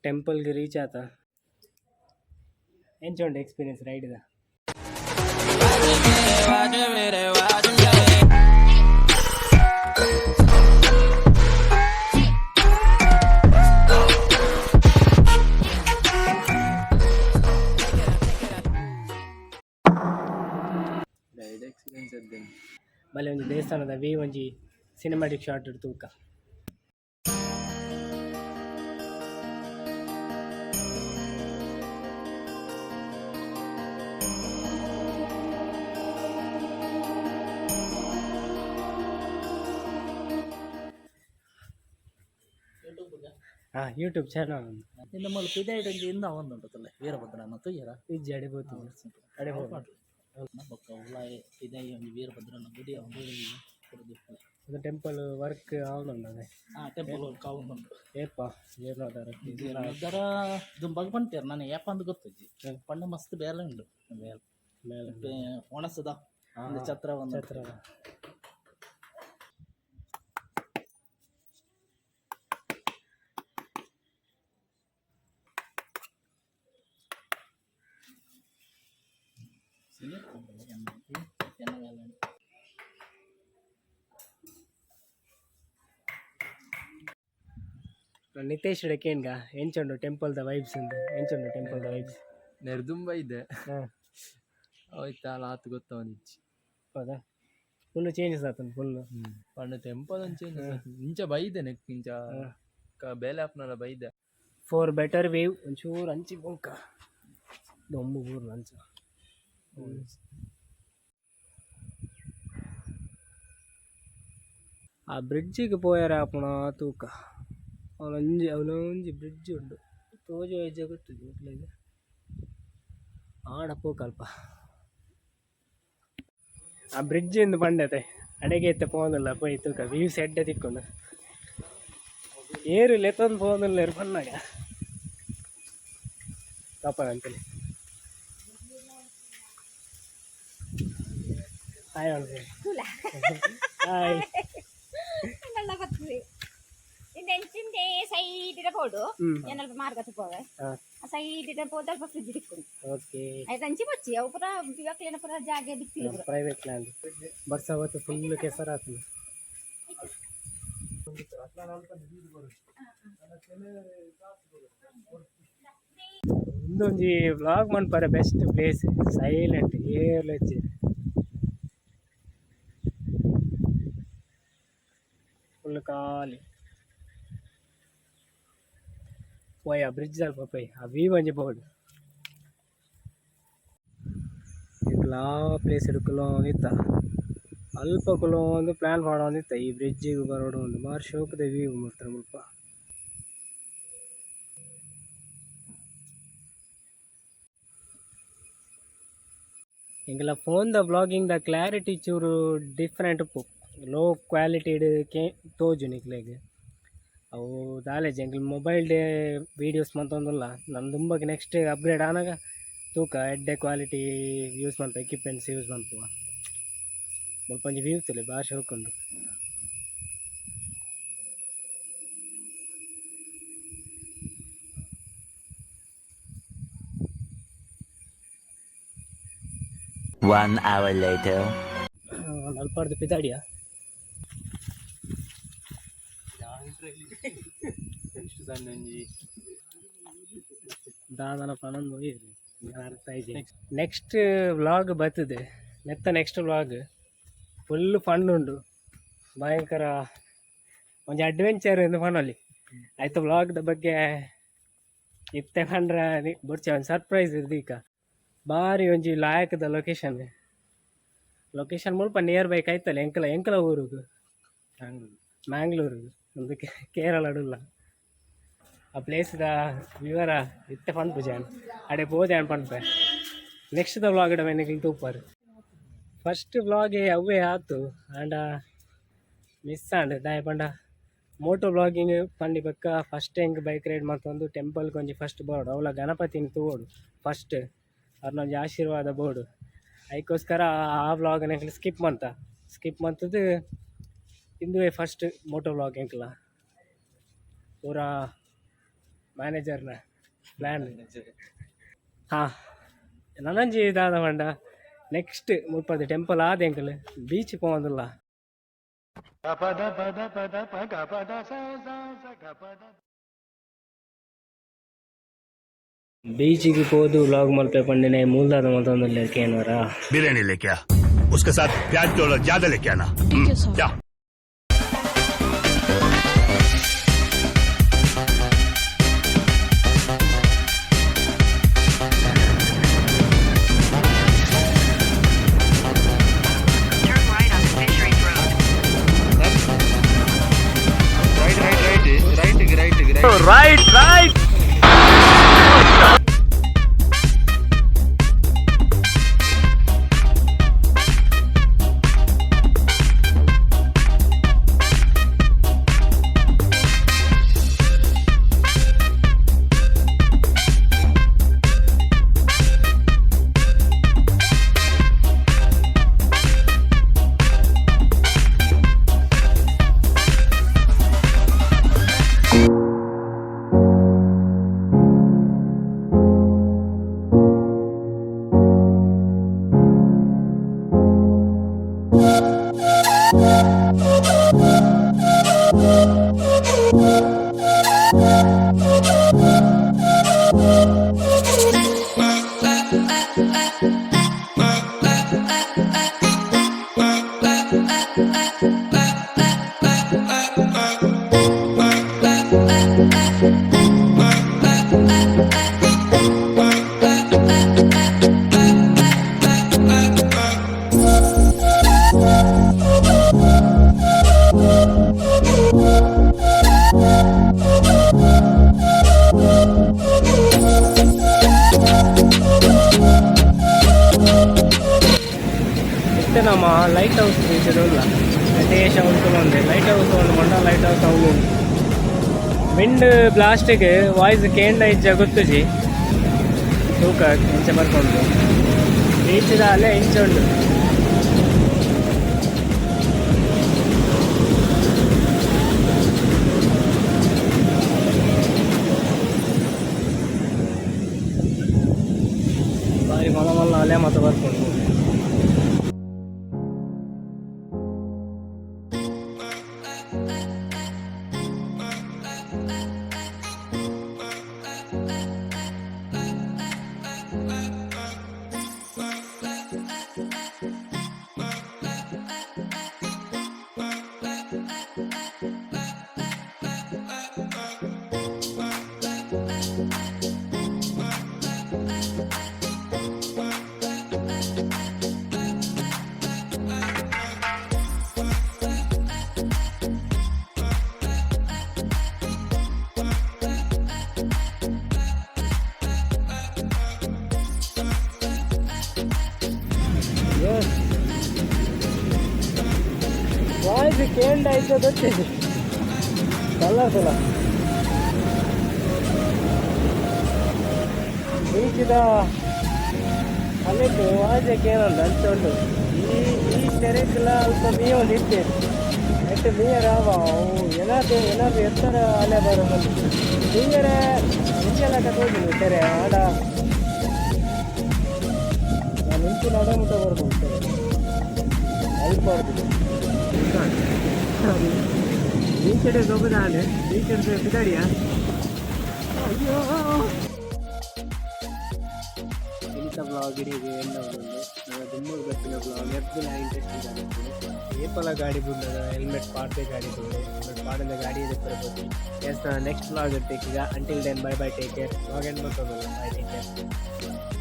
ಟೆಂಪಲ್ಗೆ ರೀಚ್ ಆತ. ಎಂಚ ಉಂಡು ಎಕ್ಸ್ಪೀರಿಯನ್ಸ್ ರೈಡ್ದ? ರೈಡ್ ಎಕ್ಸ್ಪೀರಿಯನ್ಸ್ ಎದ್ದೇನೆ. ಬಲೆ, ಒಂಜಿ ದೇವಸ್ಥಾನದ ವಿ ಒಂಜಿ ಸಿನಿಮ್ಯಾಟಿಕ್ ಶಾಟ್ ತೂಕ. ಹಾಂ, ಯೂಟ್ಯೂಬ್ ಚಾನಲ್. ನಿನ್ನ ಮೂಲ ಪಿದಾಯ್ಡ್ ಒಂಜಿ ಇಂದ ಒಂದುಂಟು ವೀರಭದ್ರನ ತೂಯರ? ಇಜ್ಜಿ, ಅಡೆ ಪೋತು, ಅಡೆ ಹೋಗಿ. ಬೊಕ್ಕ ಉಲಾಯಿ ಪಿದಾಯಿ ಒಂಜಿ ವೀರಭದ್ರನ ಗುಡಿ ಉಂಡು. ಅದು ಟೆಂಪಲ್ ವರ್ಕ್ ಆವೊಂದುಂಡು. ಹಾಂ, ಟೆಂಪಲ್ ವರ್ಕ್ ಆವೊಂದುಂಡು. ಏಪ ಜೀರ್ಣೋದ್ಧಾರ? ಜೀರ್ಣೋದ್ಧಾರ ದುಂಬಗ್ ಪಂತೇರ್, ನಾನು ಏಪ ಅಂದ್ ಗೊತ್ತಿಜ್ಜಿ. ಪಂಡ ಮಸ್ತ್ ಬೇಲೆ ಉಂಡು ಬೇಲೆ. ಮೇಲೆ. ಒಣಸದ ಒಂದು ಛತ್ರ ಒಂದು. ಛತ್ರ. ಎನ್ನ ಬೇಲೆ ಉಂಡು. ನಿತೇಶ್ ಕೇನ್ಗ, ಎಂಚುಂಡು ಟೆಂಪಲ್ the vibes ಉಂದು? ಎಂಚುಂಡು ಟೆಂಪಲ್ the vibes? ನೆರ್ದುಂಬ ಇದೆ. ಹಾಂ. ಹೋಯ್ತಾಲ ಆತು ಗೊತ್ತವನಿಚ್ಚಿ. ಹೌದಾ? ಫುಲ್ ಚೇಂಜಸ್ ಆತುಂಡು ಫುಲ್. ಪಂಡ ಟೆಂಪಲ್ ಒಂಚೆ ಇಂಚ ಬೈದೆ ನೆಕ್ ಇಂಚ ಬೇಲೆ ಆಪ್ನಲ ಬೈದೆ. ಫಾರ್ ಬೆಟರ್ ವ್ಯೂ ಒಂಚೂರು ಅಂಚಿ ಬೊಂಕ ದೊಂಬು ಊರು ಅಂಚ. ಆ ಬ್ರಿಡ್ಜಿಗೆ ಪೋಯರ ಆಪುಣ ತೂಕ. ಅವಲೊಂಜಿ ಅವಲೊಂಜಿ ಬ್ರಿಡ್ಜ್ ಉಂಡು, ತೋಜು ಇಜ್ಜ ಗೊತ್ತಿಜ್ಜಿ ಮೊಕ್ಲೆಗ್. ಆಂಡ ಪೋಕಲ್ಪ ಆ ಬ್ರಿಡ್ಜ್ ಇಂದು ಪಂಡತೆ ಅಡೆಗೆ ಇತ್ತೆ ಪೋವೊಂದುಲ್ಲ. ಪೋಯಿ ತೂಕ, ವ್ಯೂಸ್ ಎಡ್ಡೆ ತಿಕ್ಕೊಂಡು. ಏರು ಲೆತ್ತೊಂದು ಪೋವೊಂದುಲ್ಲೆರ್ ಪನ್ನಾಗ ಕಾಪರ ಅಂತೇಳಿ. ಹಾಯ್ ಅಣ್ಣ. ಹಾಯ್. നല്ല ಬರ್ತದೆ. ಇಂದೆಂಚಿಂದೆ ಸೈಡಿದ ಪೋಡು. ಏನಲ್ಪ ಮಾರ್ಗത്ത് ಪೋವೆ. ಸೈಡಿದ ಪೋದ ಅಲ್ಪ ಫ್ರಿಜ್ ದಿಕ್ಕುಂಡು. ಓಕೆ. ಐತ ಅಂಚಿ ಬಚ್ಚಿ ಅವು ಪೂರ ಬಿವಕ್ಲೇನ ಪೂರ ಜಾಗೆ ದಿಕ್ಕಿಲ್ಲ ಪೂರ. Private land. ಬರ್ಸ ಅವತ್ತು ಫುಲ್ ಕೆಸರಾತುಂಡು. ಉಂದೊಂಜಿ ವ್ಲಾಗ್ ಮನ್ಪರೆ ಬೆಸ್ಟ್ ಪ್ಲೇಸ್. ಸೈಲೆಂಟ್, ಏರ್ಲ ಇಜ್ಜೆರ್, ಫುಲ್ ಖಾಲಿ. ಪೋಯ್, ಆ ಬ್ರಿಡ್ಜ್ ಅಲ್ಪ ಪೋಯ್, ಆ ವ್ಯೂ ಒಂಜಿ ಬೋಡು. ಎಂಕ್ಲ ಆ ಪ್ಲೇಸ್ ಕುಲೊಂದಿತ್ತ, ಅಲ್ಪ ಕುಲೊಂದು ಪ್ಲ್ಯಾನ್ ಪಾಡೊಂದಿತ್ತ. ಈ ಬ್ರಿಡ್ಜಿಗ್ ಬರೋಡು ಉಂದು ಬಾರಿ ಶೋಕುದ ವ್ಯೂ ಮಾತ್ರ ಮುಲ್ಪ. ಎಂಕಲ್ನ ಫೋನ್ ದ ವ್ಲಾಗಿಂಗ್ ದ ಕ್ಲಾರಿಟಿ ಚೂರು ಡಿಫರೆಂಟ್ ಉಪ್ಪು, ಲೋ ಕ್ವಾಲಿಟಿಡ್ ಕೆ ತೋಜು ನಿಕ್ಲೆಗ್. ಅವು ದಾಲೇಜ್ ಎಂಕಲ್ ಮೊಬೈಲ್ ಡೇ ವೀಡಿಯೋಸ್ ಮಂತೊಂದುಲ್ಲ. ನಮ್ ದುಂಬಗ್ ನೆಕ್ಸ್ಟ್ ಅಪ್ಗ್ರೇಡ್ ಆನಗ ತೂಕ, ಎಡ್ಡೆ ಕ್ವಾಲಿಟಿ ಯೂಸ್ ಮನ್ಪ, ಎಕ್ವಿಪ್ಮೆಂಟ್ಸ್ ಯೂಸ್ ಮನ್ಪುವ. ಮುಲ್ಪ ಒಂಜಿ ವ್ಯೂ ತೂಲೆ, ಬಾರಿ ಶೋಕುಂಡು. One hour later. ಅಲ್ಪಾರ್ದು ಪಿದಾಡಿಯ. ಎಷ್ಟು ಸಣ್ಣ ಒಂಜಿ. ದಾದನ ಪನೊಂದು ಅರ್ಥ. ನೆಕ್ಸ್ಟ್ ವ್ಲಾಗ್ ಬರ್ತದೆ. ನೆತ್ತ ನೆಕ್ಸ್ಟ್ ವ್ಲಾಗ್ ಫುಲ್ ಫನ್ ಉಂಡು, ಭಯಂಕರ ಒಂಜಿ ಅಡ್ವೆಂಚರ್ ಎಂದು ಪನೊಲಿ. ಆಯ್ತು, ವ್ಲಾಗ್ದ ಬಗ್ಗೆ ಇತ್ತೆ ಪಂಡ್ರೆ ಬೊಡ್ಚಿ, ಒಂದು ಸರ್ಪ್ರೈಸ್ ಇರ್ದೀಕ. ಬಾರಿ ಒಂಜಿ ಲಾಯಕದ ಲೊಕೇಶನ್. ಲೊಕೇಶನ್ ಮುಲ್ಪ ನಿಯರ್ ಬೈ ಕೈತಲ್ ಎಂಕಲ ಎಂಕಲ ಊರುಗು, ಮ್ಯಾಂಗ್ಳೂರುಗು. ಒಂದು ಕೇರಳಡುಲ್ಲ. ಆ ಪ್ಲೇಸ್ದ ವಿವರ ಇತ್ತೆ ಪನ್ಪುಜಿ ಯಾನ್, ಅಡೆ ಪೋದೆ ಯಾನ್ ಪನ್ಪೆ. ನೆಕ್ಸ್ಟ್ ದ ವ್ಲಾಗ್ ನಿಕುಲು ತೂಪರ್. ಫಸ್ಟ್ ವ್ಲಾಗ್ ಅವೇ ಆತು, ಆಂಡ ಮಿಸ್ ಆಂಡ್. ದಾಯೆ ಪಂಡ ಮೋಟೋ ವ್ಲಾಗಿಂಗ್ ಪಂಡಿ ಬೊಕ್ಕ ಫಸ್ಟ್ ಎಂಕ್ ಬೈಕ್ ರೈಡ್ ಮಲ್ತೊಂದು ಟೆಂಪಲ್ಗೆ ಒಂಜಿ ಫಸ್ಟ್ ಬೋಡು, ಅವಲ ಗಣಪತಿನ ತೂವೊಡು ಫಸ್ಟ್, ಅರ್ನ ಒಂಜಿ ಆಶೀರ್ವಾದ ಬೋಡು. ಐಕೋಸ್ಕರ ಆ ವ್ಲಾಗ್ ಎಂಕ್ಲು ಸ್ಕಿಪ್ ಮಂತ. ಸ್ಕಿಪ್ ಮಂತದ್ದು ಇಂದುವೆ ಫಸ್ಟ್ ಮೋಟೋ ವ್ಲಾಗ್ ಎಂಕ್ಲ ಪೂರಾ. ಮ್ಯಾನೇಜರ್ನ ಪ್ಲ್ಯಾನ್. ಹಾಂ, ನನಂಜಿ ದಾದ ಪಂಡ ನೆಕ್ಸ್ಟ್ ಮುಲ್ಪದ ಟೆಂಪಲ್ ಆದ ಎಂಕಲ್ ಬೀಚ್ ಪೋವೊಂದುಲ್ಲ. ಬೀಚಿಗೆ ಪೋದು ವ್ಲಾಗ್ ಮಲ್ಪೆ ಪಂಡಿನ ಮೂಲ್ದಾದ ಮಲ್ತೊಂದುಲ್ಲೆರ್ ಕೇನ್ವರ. बिरयानी लेके आ, उसके साथ प्याज थोड़ा ज्यादा लेके आना। क्या? Turn right onto Fisheries Road. Right, right. ಇತ್ತೆ ನಮ್ಮ ಲೈಟ್ ಹೌಸ್ ಬೀಚ್ ಉಲ್ಲ. ದೇಶ ಉಂಟು. ಲೈಟ್ ಹೌಸ್ ಉಂಡು ಪಂಡ ಲೈಟ್ ಹೌಸ್ ಅವು ಉಂಡು. ವಿಂಡ್ ಬ್ಲಾಸ್ಟಿಗೆ ವಾಯ್ಸ್ ಕೇಂಡ ಇಜ್ಜ ಗೊತ್ತುಜಿ. ತೂಕ ಇಂಚ ಬರ್ಕೊಂಡು ಬೀಚದ ಅಲೆ ಇಂಚ ಉಂಡು. ಬಾರಿ ಮಲ್ಲ ಮಲ್ಲ ಅಲೆ ಮಾತ ಬರ್ಕೊಂಡು. ವಾಯ್ಸ್ ಕೇಂಡ ಇದ್ದ ಗೊತ್ತಿದೆ. ಕಲರ್ಫುಲ್ಲ ಬೀಚಿದ ಅಲ್ಲಿಟ್ಟು ವಾಯ್ಸ್ ಕೇಳಲ್ಲ ಅಂಚ ಉಂಟು. ಈ ಈ ತೆರೆಕ್ಲ ಅಲ್ಪ ಮೀ ಒಂದು ಇತ್ತೇನೆ ಎಟ್ಟು ಮೀಯರ ಅವು ಏನಾದ್ರು ಏನಾದ್ರು ಎತ್ತರ ಅಲೆ ಬರೋ ಮೀಯರ ಇಂಚೆಲ್ಲ ತಗೋದಿಲ್ಲ ತೆರೆ ಆಡ. ನಾನು ಇಂಚು ನಡ ಮುಟ್ಟ ಬರ್ಬೋದು ತೆರೆ ಅಲ್ಪ. ಬೀಚಡೆ ಹೋಗುದಾನೆ, ಬೀಚಡೆ ಬಿದಾಡಿಯ. ಅಯ್ಯೋ, ಇಂಥ ಬ್ಲಾಗ್ ಇಡೀ ಎಂಡ್ ಆಗೋದು. ನನ್ನ ದುಮ್ಮಗ್ ಬರ್ತಿನ ಬ್ಲಾಗ್ ಎರ್ದಿನ ಇಂಟ್ರೆಸ್ಟ್ ಆಗುತ್ತೆ. ಏಪಲ ಗಾಡಿ ಬಂದಾಗ ಹೆಲ್ಮೆಟ್ ಪಾಡ್ದೆ ಗಾಡಿ ಬಂದೆ, ಹೆಲ್ಮೆಟ್ ಪಾಡದ ಗಾಡಿ ಇದೆ ಬರ್ಬೋದು. ಎಸ್, ನೆಕ್ಸ್ಟ್ ಬ್ಲಾಗ್ ಇರ್ತೀಗ. Until then, bye bye, take care. Blog end ಮಾಡ್ಕೋಬಲ್ಲ. Bye, take care.